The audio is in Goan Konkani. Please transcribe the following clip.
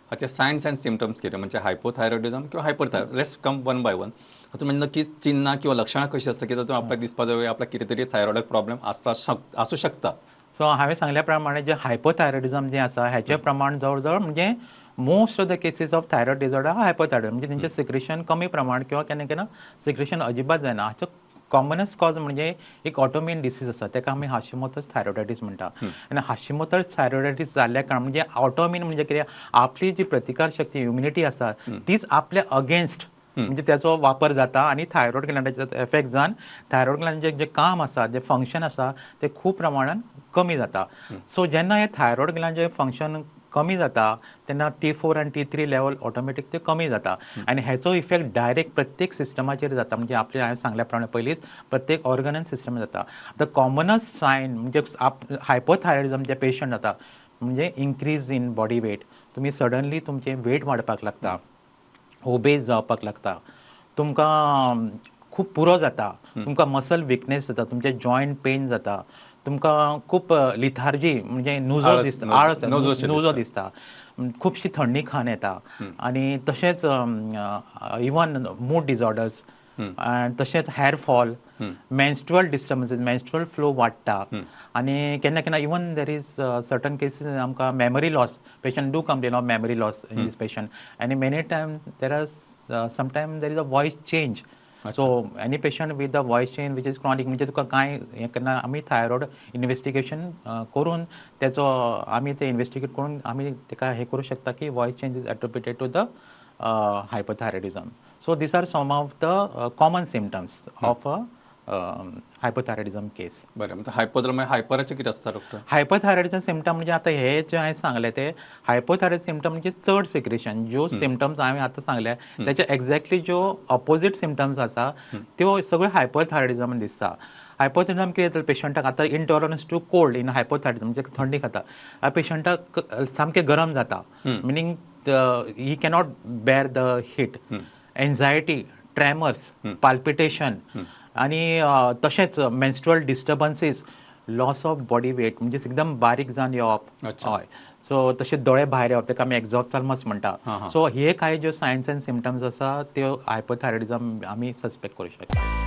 हाचे सायन्स अँड सिमटम्स कितें, म्हणजे हायपोथायरॉइडिझम किंवा हायपरथायरॉइड? Let's come one by one. आता म्हणजे नक्की चिन्हां किंवा लक्षणां कशी आसता की तातूंत आपल्याक दिसपा जाय आपल्याक कितें तरी थायरॉइडाक प्रॉब्लेम आसता शक आसूं शकता? सो हांवें सांगल्या प्रमाणे जें हायपोथायरॉइडिझम जें आसा, हेचें प्रमाण जवळ जवळ म्हणजे most of the cases of thyroid disorder hypothyroid, म्हणजे तेंचें सिक्रेशन कमी प्रमाण किंवा केन्ना केन्ना सिक्रेशन अजिबात जायना. हाचो कॉमनस्ट कॉज म्हणजे एक ऑटोइम्यून डिसीज आसा, ताका आमी हाशिमोतस थायरॉइडायटीस म्हणटा. आनी हाशिमोतस थायरॉइडायटीस जाल्ल्या कारणान, म्हणजे ऑटोइम्यून म्हणजे कितें, आपली जी प्रतिकार शक्ती, इम्युनिटी आसा, तीच आपल्या अगेन्स्ट म्हणजे त्याचो वापर जाता आनी थायरॉइड ग्लँडाचो एफेक्ट जावन थायरॉइड ग्लँडाचें जें काम आसा, जें फंक्शन आसा, तें खूब प्रमाणान कमी जाता. सो जेन्ना हें थायरॉइड ग्लँडाचें फंक्शन कमी जाता, तेन्ना T4 आनी T3 level automatic ते कमी जाता आनी हेचो इफेक्ट डायरेक्ट प्रत्येक सिस्टमाचेर जाता. म्हणजे आपले हांवें सांगल्या प्रमाणे पयलींच प्रत्येक ऑर्गन आनी सिस्टम जाता. आतां कॉमनस्ट सायन म्हणजे हायपोथायरॉइडिजम जे पेशंट जाता म्हणजे इन्क्रीज इन बॉडी वेट. तुमी सडनली तुमचें वेट वाडपाक लागता, ओबेज जावपाक लागता, तुमकां खूब पुरो जाता, तुमकां मसल विकनेस जाता, तुमचे जॉयंट पेन जाता, तुमकां खूब लिथार्जी म्हणजे नुजो आळस, दिसता, नजो- आळस, नजोशें. नुजो दिसता, खुबशी थंडी खान येता आनी तशेंच इवन मूड डिसऑर्डर्स आनी तशेंच hair fall, menstrual disturbances, menstrual flow वाडटा आनी केन्ना केन्ना even there is certain cases आमकां memory loss, patient do complain of memory loss in this patient. आनी many time there are sometime there is a voice change. So any patient with the voice change which is chronic, म्हणजे तुका कांय हें करना, आमी थायरॉयड इन्वेस्टिगेशन करून तेचो आमी ते इन्वेस्टिगेट करून आमी तेका हें करूं शकता की voice change is attributed to the hypothyroidism. So these are some of the common symptoms of a hypothyroidism case. बरें, म्हणजे हायपोथायरॉइड म्हणजे हायपराचें कितें आसता, डॉक्टर? हायपोथायरॉइडचे सिमटम म्हणजे आतां हे जे हांवें सांगले ते हायपोथायरॉइड सिमटम म्हणजे चड सिक्रेशन. ज्यो सिमटम्स हांवें आतां सांगले, त्याचे एक्झॅक्टली ज्यो ऑपोजीट सिमटम्स आसा, त्यो सगळ्यो हायपोथायरॉइडिजमान दिसता. हायपोथायरॉइडिजम कितें जाता पेशंटाक आतां, intolerance to cold in hypothyroidism, म्हणजे थंडी खाता पेशंटाक सामकें गरम जाता, meaning he cannot bear the heat, anxiety, tremors, palpitation आनी तशेंच menstrual disturbances, loss of body weight, म्हणजे एकदम बारीक जावन येवप. हय, सो तशें दोळे भायर येवप, ताका आमी एक्झॉफ्थल्मस म्हणटा. हां, हां. सो हे कांय ज्यो सायन्स अँड सिमटम्स आसा, त्यो हायपोथायरॉइडिजम आमी सस्पेक्ट करूं शकता.